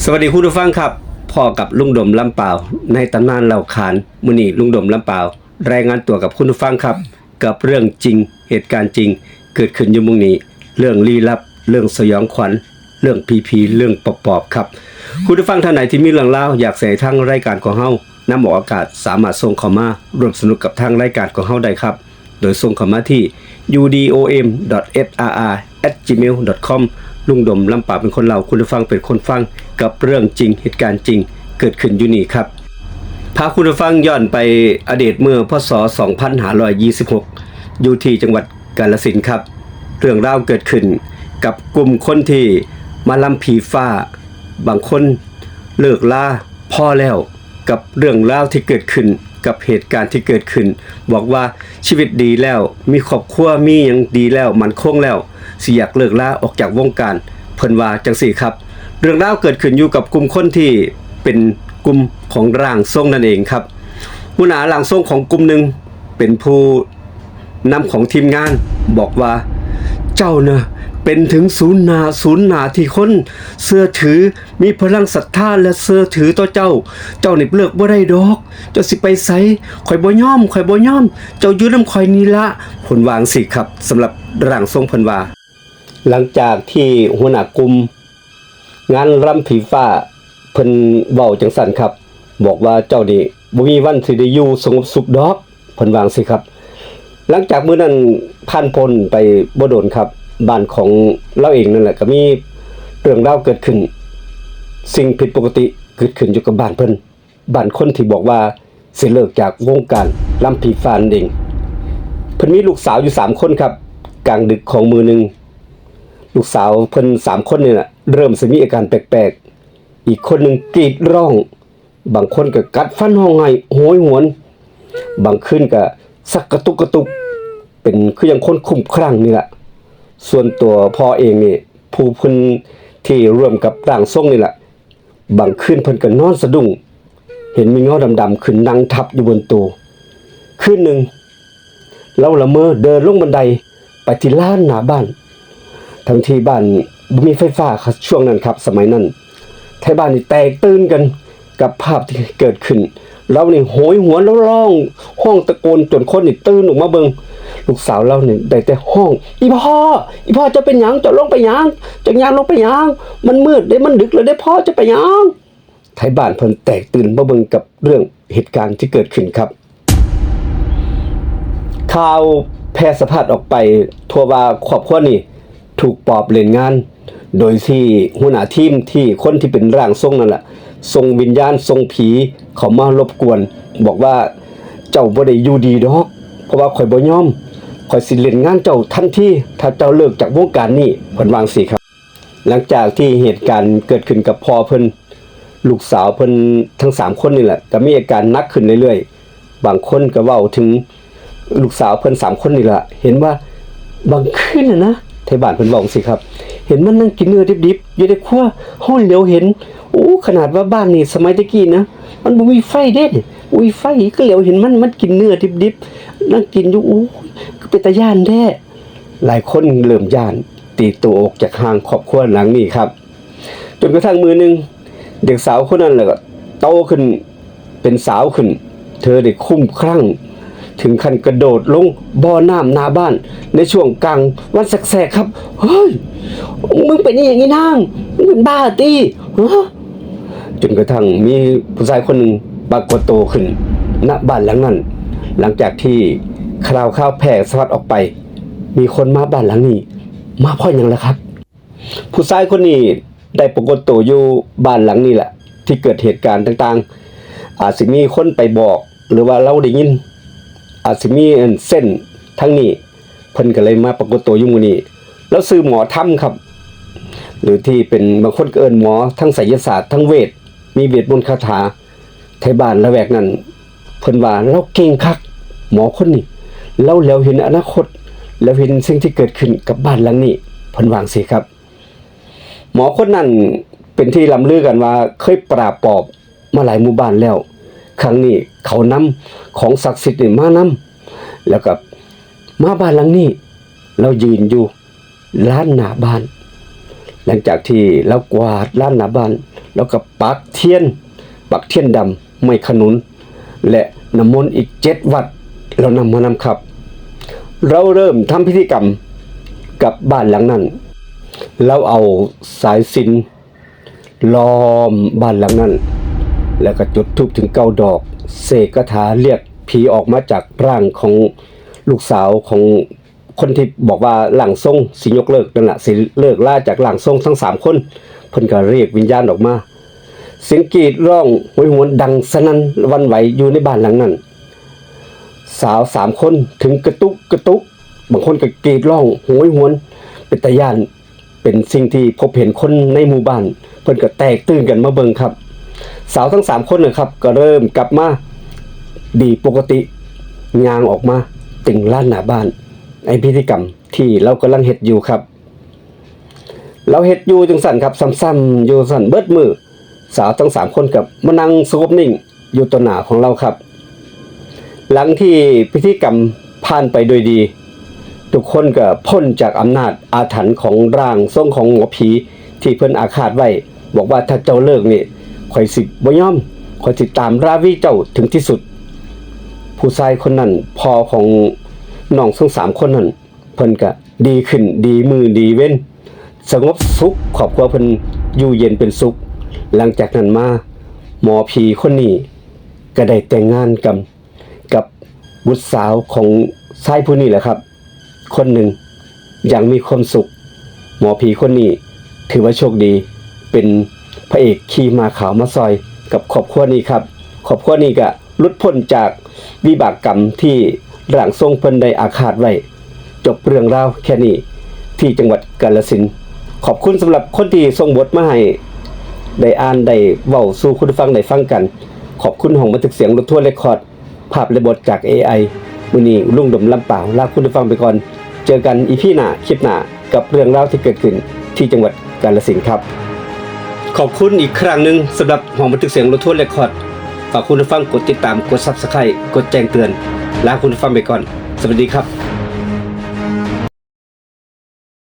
ສະຫວັດດີຄຸນຜູ້ຟັງຄັບ, ພໍ້ກັບລຸງດົມລຳປາວ ໃນຕຳນານເລົ່າຂານ. ມື້ນີ້ລຸງດົມລຳປາວ ລາຍງານຕົວກັບຄຸນຜູ້ຟັງຄັບ ກັບເລື່ອງຈິງ ເຫດການຈິງ ເກີດຂຶ້ນຢູ່ມື້ນີ້, ເລື່ອງລີ້ລັບ, ເລື່ອງສະຫຍອງຂວັນ, ເລື່ອງຜີໆ, ເລື່ອງປອບໆ ຄັບ. ຄຸນຜູ້ຟັງທ່ານໃດທີ່ມີເລື່ອງລາວ ຢາກໃຫ້ທາງລາຍການຂອງເຮົານຳອອກອາກາດ ສາມາດສົ່ງເຂົ້າມາຮ່ວມສະໜຸກກັບທາງລາຍການຂອງເຮົາໄດ້ຄັບ ໂດຍສົ່ງເຂົ້າມາທີ່ udomsrr@gmail.com. ລຸງດົມລຳປາວເປັນຄົນເລົ່າ, ຄຸນຜູ້ຟັງເປັນຄົນຟັງ ກັບເລື່ອງຈິງ ເຫດການຈິງ ເກີດຂຶ້ນຢູ່ນີ້ຄັບ. ພາຄຸນຜູ້ຟັງຍ້ອນໄປອະດີດເມື່ອ ພ.ສ. ສອງພັນຫ້າຮ້ອຍຊາວຫົກ ຢູ່ທີ່ຈັງຫວັດກາລະສິນຄັບ. ເລື່ອງລາວເກີດຂຶ້ນກັບກຸ່ມຄົນທີ່ມາລຳຜີຟ້າ, ບາງຄົນເລີກລາພໍແລ້ວ ກັບເລື່ອງລາວທີ່ເກີດຂຶ້ນ, ກັບເຫດການທີ່ເກີດຂຶ້ນ, ບອກວ່າຊີວິດດີແລ້ວ, ມີຄອບຄົວ, ມີຫຍັງດີແລ້ວ, ໝັ້ນຄົງແລ້ວ, ຊິຢາກເລີກລາອອກຈາກວົງການ, ເພິ່ນວ່າຈັ່ງຊີ້ຄັບ. ເລື່ອງລາວເກີດຂຶ້ນຢູ່ກັບກຸ່ມຄົນທີ່ເປັນກຸ່ມຂອງຮ່າງຊົງນັ້ນເອງຄັບ. ຫົວໜ້າຮ່າງຊົງຂອງກຸ່ມໜຶ່ງ ເປັນຜູ້ນຳຂອງທີມງານ ບອກວ່າ ເຈົ້ານະ ເປັນເຖິງສູນໜ້າສູນໜ້າທີ່ຄົນເຊື່ອຖື, ມີພະລັງສັດທາ ແລະ ເຊື່ອຖືຕໍ່ເຈົ້າ. ເຈົ້ານີ້ເລີກບໍ່ໄດ້ດອກ. ເຈົ້າຊິໄປໃສ? ຂ້ອຍບໍ່ຍອມ, ຂ້ອຍບໍ່ຍອມ. ເຈົ້າຢູ່ນຳຂ້ອຍນີ້ລະ. ເພິ່ນວ່າຈັ່ງຊີ້ຄັບ, ສຳລັບຮ່າງຊົງເພິ່ນວ່າ. ຫຼັງຈາກທີ່ຫົວໜ້າກຸ່ມງານລຳຜີຟ້າເພິ່ນເວົ້າຈັ່ງຊັ້ນຄັບ, ບອກວ່າ ເຈົ້ານີ້ບໍ່ມີວັນຊິໄດ້ຢູ່ສະຫງົບສຸກດອກ. ເພິ່ນວ່າຈັ່ງຊີ້ຄັບ. ຫຼັງຈາກມື້ນັ້ນຜ່ານພົ້ນໄປບໍ່ດົນຄັບ, ບ້ານຂອງລາວເອງນັ້ນແຫຼະ ກໍມີເລື່ອງລາວເກີດຂຶ້ນ, ສິ່ງຜິດປົກກະຕິເກີດຂຶ້ນຢູ່ກັບບ້ານເພິ່ນ, ບ້ານຄົນທີ່ບອກວ່າຊິເລີກຈາກວົງການລຳຜີຟ້ານັ້ນເອງ. ເພິ່ນມີລູກສາວຢູ່ສາມຄົນຄັບ. ກາງດຶກຂອງມື້ໜຶ່ງ, ລູກສາວເພິ່ນສາມຄົນນີ້ລະ ເລີ່ມຊິມີອາການແປກໆ, ອີກຄົນໜຶ່ງກຣີດຮ້ອງ, ບາງຄົນກໍກັດຟັນຮ້ອງໄຫ້ໂຫຍຫວນ, ບາງຄືນກໍຊັກກະຕຸກກະຕຸກ ເປັນຄືຢ່າງຄົນຄຸ້ມຄລັງນີ້ລະ. ສ່ວນຕົວພໍ່ເອງນີ້ ຜູ້ເພິ່ນທີ່ຮ່ວມກັບຮ່າງຊົງນີ້ລະ, ບາງຄືນເພິ່ນກໍນອນສະດຸ້ງ ເຫັນມີເງົາດຳໆຂຶ້ນນັ່ງທັບຢູ່ບົນໂຕ. ຄືນໜຶ່ງ ລາວລະເມີເດີນລົງບັນໄດໄປທີ່ລານໜ້າບ້ານ, ທັງທີ່ບ້ານບໍ່ມີໄຟຟ້າ ຊ່ວງນັ້ນຄັບ, ສະໄໝນັ້ນ ໄທບ້ານນີ້ແຕກຕື່ນກັນກັບພາບທີ່ເກີດຂຶ້ນ. ລາວນີ້ໂຫຍຫວນ, ລາວຮ້ອງ ຮ້ອງຕະໂກນຈົນຄົນນີ້ຕື່ນອອກມາເບິ່ງ. ລູກສາວລາວນີ້ໄດ້ແຕ່ຮ້ອງ, ອີພໍ່! ອີພໍ່! ເຈົ້າເປັນຫຍັງ? ເຈົ້າລົງໄປຫຍັງ? ເຈົ້າຍ່າງລົງໄປຫຍັງ? ມັນມືດເດ້, ມັນດຶກແລ້ວເດ້ພໍ່! ເຈົ້າໄປຫຍັງ? ໄທບ້ານເພິ່ນແຕກຕື່ນມາເບິ່ງກັບເລື່ອງເຫດການທີ່ເກີດຂຶ້ນຄັບ. ຂ່າວແຜ່ສະພັດອອກໄປທົ່ວວ່າຄອບຄົວນີ້ ຖືກປອບຫຼິ້ນງານ, ໂດຍທີ່ຫົວໜ້າທີມທີ່ຄົນທີ່ເປັນຮ່າງຊົງນັ້ນລະ ສົ່ງວິນຍານ ສົ່ງຜີເຂົ້າມາລົບກວນ, ບອກວ່າ ເຈົ້າບໍ່ໄດ້ຢູ່ດີດອກ, ເພາະວ່າຂ້ອຍບໍ່ຍອມ, ຂ້ອຍຊິຫຼິ້ນງານເຈົ້າທັນທີ ຖ້າເຈົ້າເລີກຈາກວົງການນີ້, ເພິ່ນວ່າຈັ່ງຊີ້ຄັບ. ຫຼັງຈາກທີ່ເຫດການເກີດຂຶ້ນກັບພໍ່ເພິ່ນ, ລູກສາວເພິ່ນທັງສາມຄົນນີ້ແຫຼະ ກໍມີອາການໜັກຂຶ້ນເລື້ອຍໆ. ບາງຄົນກໍເວົ້າເຖິງລູກສາວເພິ່ນສາມຄົນນີ້ລະ, ເຫັນວ່າບາງຄືນນະນະ, ໄທບ້ານເພິ່ນເວົ້າຈັ່ງຊີ້ຄັບ, ເຫັນມັນນັ່ງກິນເນື້ອດິບໆຢູ່ໃນຄົວ, ເຮົາຫຼຽວເຫັນ, ໂອ້ ຂະໜາດວ່າບ້ານນີ້ສະໄໝແຕ່ກີ້ນະ ມັນບໍ່ມີໄຟເດ້, ບໍ່ມີໄຟ, ກໍຫຼຽວເຫັນມັນ, ມັນກິນເນື້ອດິບໆ, ນັ່ງກິນຢູ່, ໂອ້ຍ ຄືເປັນຕາຢ້ານແທ້. ຫຼາຍຄົນເລີ່ມຢ້ານ, ຕີໂຕອອກຈາກຮ່າງຄອບຄົວຫຼັງນີ້ຄັບ. ຈົນກະທັ້ງມື້ໜຶ່ງ ເດັກສາວຄົນນັ້ນລະກໍໂຕຂຶ້ນເປັນສາວຂຶ້ນ, ເທີໄດ້ຄຸ້ມຄລັງເຖິງຂັ້ນກະໂດດລົງບໍ່ນ້ຳໜ້າບ້ານໃນຊ່ວງກາງວັນແສກໆຄັບ. ເຮີ້ຍ! ມຶງເປັນອີ່ຫຍັງອີ່ນາງ? ມຶງເປັນບ້າຕິ? ຮະ? ຈົນກະທັ່ງມີຜູ້ຊາຍຄົນໜຶ່ງປາກົດໂຕຂຶ້ນ ນະ ບ້ານຫຼັງນັ້ນ. ຫຼັງຈາກທີ່ຂ່າວຄາວແຜ່ສະພັດອອກໄປ, ມີຄົນມາບ້ານຫຼັງນີ້ ມາເພາະຫຍັງລະຄັບ? ຜູ້ຊາຍຄົນນີ້ໄດ້ປາກົດໂຕຢູ່ບ້ານຫຼັງນີ້ແຫຼະ ທີ່ເກີດເຫດການຕ່າງໆ, ອາດຊິມີຄົນໄປບອກ ຫຼືວ່າລາວໄດ້ຍິນ, ອາດຊິມີອັນເຊັນທາງນີ້, ເພິ່ນກໍເລີຍມາປາກົດໂຕຢູ່ມື້ນີ້. ລາວຊື່ໝໍທຳຄັບ ຫຼືທີ່ເປັນ ບາງຄົນກໍເອີ້ນໝໍທາງໄສຍະສາດ ທາງເວດ, ມີເວດມົນຄາຖາ. ໄທບ້ານລະແວກນັ້ນເພິ່ນວ່າລາວເກັ່ງຄັກ, ໝໍຄົນນີ້ ລາວແຫຼວເຫັນອະນາຄົດ, ແຫຼວເຫັນສິ່ງທີ່ເກີດຂຶ້ນກັບບ້ານຫຼັງນີ້, ເພິ່ນວ່າຈັ່ງຊີ້ຄັບ. ໝໍຄົນນັ້ນເປັນທີ່ລ່ຳລືກັນວ່າເຄີຍປາບປອບມາຫຼາຍໝູ່ບ້ານແລ້ວ, ຄັ້ງນີ້ເຂົານຳຂອງສັກສິດນີ້ມານຳ, ແລ້ວກໍມາບ້ານຫຼັງນີ້, ລາວຢືນຢູ່ລານໜ້າບ້ານ. ຫຼັງຈາກທີ່ລາວກວາດລານໜ້າບ້ານ, ແລ້ວກໍປັກທຽນ ປັກທຽນດຳ ໄມ້ຂະໜູນ ແລະ ນ້ຳມົນອີກເຈັດວັດ ລາວນຳມານຳຄັບ. ລາວເລີ່ມທຳພິທີກຳກັບບ້ານຫຼັງນັ້ນ. ລາວເອົາສາຍສິນລ້ອມບ້ານຫຼັງນັ້ນ ແລ້ວກໍຈຸດທູບເຖິງເກົ້າດອກ, ເສກຄາຖາລຽກຜີອອກມາຈາກຮ່າງຂອງລູກສາວຂອງ ຄົນທີ່ບອກວ່າຮ່າງຊົງຊິຍົກເລີກນັ້ນລະ ຊິເລີກລາຈາກຮ່າງຊົງທັງສາມຄົນ. ເພິ່ນກໍຮຽກວິນຍານອອກມາ. ສຽງກຣີດຮ້ອງໂຫຍຫວນດັງສະໜັ່ນຫວັ່ນໄຫວຢູ່ໃນບ້ານຫຼັງນັ້ນ. ສາວສາມຄົນເຖິງກະຕຸກກະຕຸກ, ບາງຄົນກໍກຣີດຮ້ອງໂຫຍຫວນເປັນຕາຢ້ານ. ເປັນສິ່ງທີ່ພົບເຫັນຄົນໃນໝູ່ບ້ານ ເພິ່ນກໍແຕກຕື່ນກັນມາເບິ່ງຄັບ. ສາວທັງສາມຄົນນະຄັບ ກໍເລີ່ມກັບມາດີປົກກະຕິ, ຍ່າງອອກມາເຕັງລານໜ້າບ້ານ ໃນພິທີກຳທີ່ລາວກຳລັງເຮັດຢູ່ຄັບ. ລາວເຮັດຢູ່ຈັ່ງຊັ້ນຄັບ ຊ້ຳໆຢູ່ຊັ້ນເບິດມື້. ສາວທັງສາມຄົນກໍມານັ່ງສະຫງົບນິ່ງ ຢູ່ຕໍ່ໜ້າຂອງລາວຄັບ. ຫຼັງທີ່ພິທີກຳຜ່ານໄປໂດຍດີ, ທຸກຄົນກໍພົ້ນຈາກອຳນາດອາຖັນຂອງຮ່າງຊົງຂອງໝໍຜີທີ່ເພິ່ນອາຄາດໄວ້, ບອກວ່າ ຖ້າເຈົ້າເລີກນີ້ ຂ້ອຍຊິບໍ່ຍອມ, ຂ້ອຍຊິຕາມລາວີເຈົ້າເຖິງທີ່ສຸດ. ຜູ້ຊາຍຄົນນັ້ນ ພໍ່ຂອງນ້ອງທັງສາມຄົນນັ້ນ ເພິ່ນກະດີຂຶ້ນ ດີມື້ດີເວັນ, ສະຫງົບສຸກ, ຄອບຄົວເພິ່ນຢູ່ເຢັນເປັນສຸກ. ຫຼັງຈາກນັ້ນມາ ໝໍຜີຄົນນີ້ກະໄດ້ແຕ່ງງານກັນກັບບຸດສາວຂອງຊາຍຜູ້ນີ້ແຫຼະຄັບ ຄົນໜຶ່ງຢ່າງມີຄວາມສຸກ. ໝໍຜີຄົນນີ້ຖືວ່າໂຊກດີ ເປັນພະເອກຂີ່ມ້າຂາວມາຊ່ອຍກັບຄອບຄົວນີ້ຄັບ. ຄອບຄົວນີ້ກະ ຫຼຸດພົ້ນຈາກວິບາກກຳທີ່ຮ່າງຊົງເພິ່ນໄດ້ອາຄາດໄວ້. ຈົບເລື່ອງລາວແຄ່ນີ້ ທີ່ຈັງຫວັດກາລະສິນ. ຂອບຄຸນສຳລັບຄົນທີ່ສົ່ງບົດມາໃຫ້ໄດ້ອ່ານ ໄດ້ເວົ້າສູ່ຄຸນຜູ້ຟັງໄດ້ຟັງກັນ. ຂອບຄຸນຫ້ອງບັນທຶກສຽງລົດທົວເຣັກຄອດ ພາບ ແລະ ບົດຈາກ ເອໄອ. ມື້ນີ້ລຸງດົມລຳປາວລາຄຸນຜູ້ຟັງໄປກ່ອນ. ເຈີກັນ ອີພີ ໜ້າ, ຄລິບໜ້າ ກັບເລື່ອງລາວທີ່ເກີດຂຶ້ນທີ່ຈັງຫວັດກາລະສິນຄັບ. ຂອບຄຸນອີກຄັ້ງໜຶ່ງສຳລັບຫ້ອງບັນທຶກສຽງລົດທົວເຣັກຄອດ. ຝາກຄຸນຜູ້ຟັງກົດຕິດຕາມ, ກົດ Subscribe, ກົດແຈ້ງເຕືອນ. ລາຄຸນຜູ້ຟັງໄປກ່ອນ. ສະຫວັດດີຄັບ.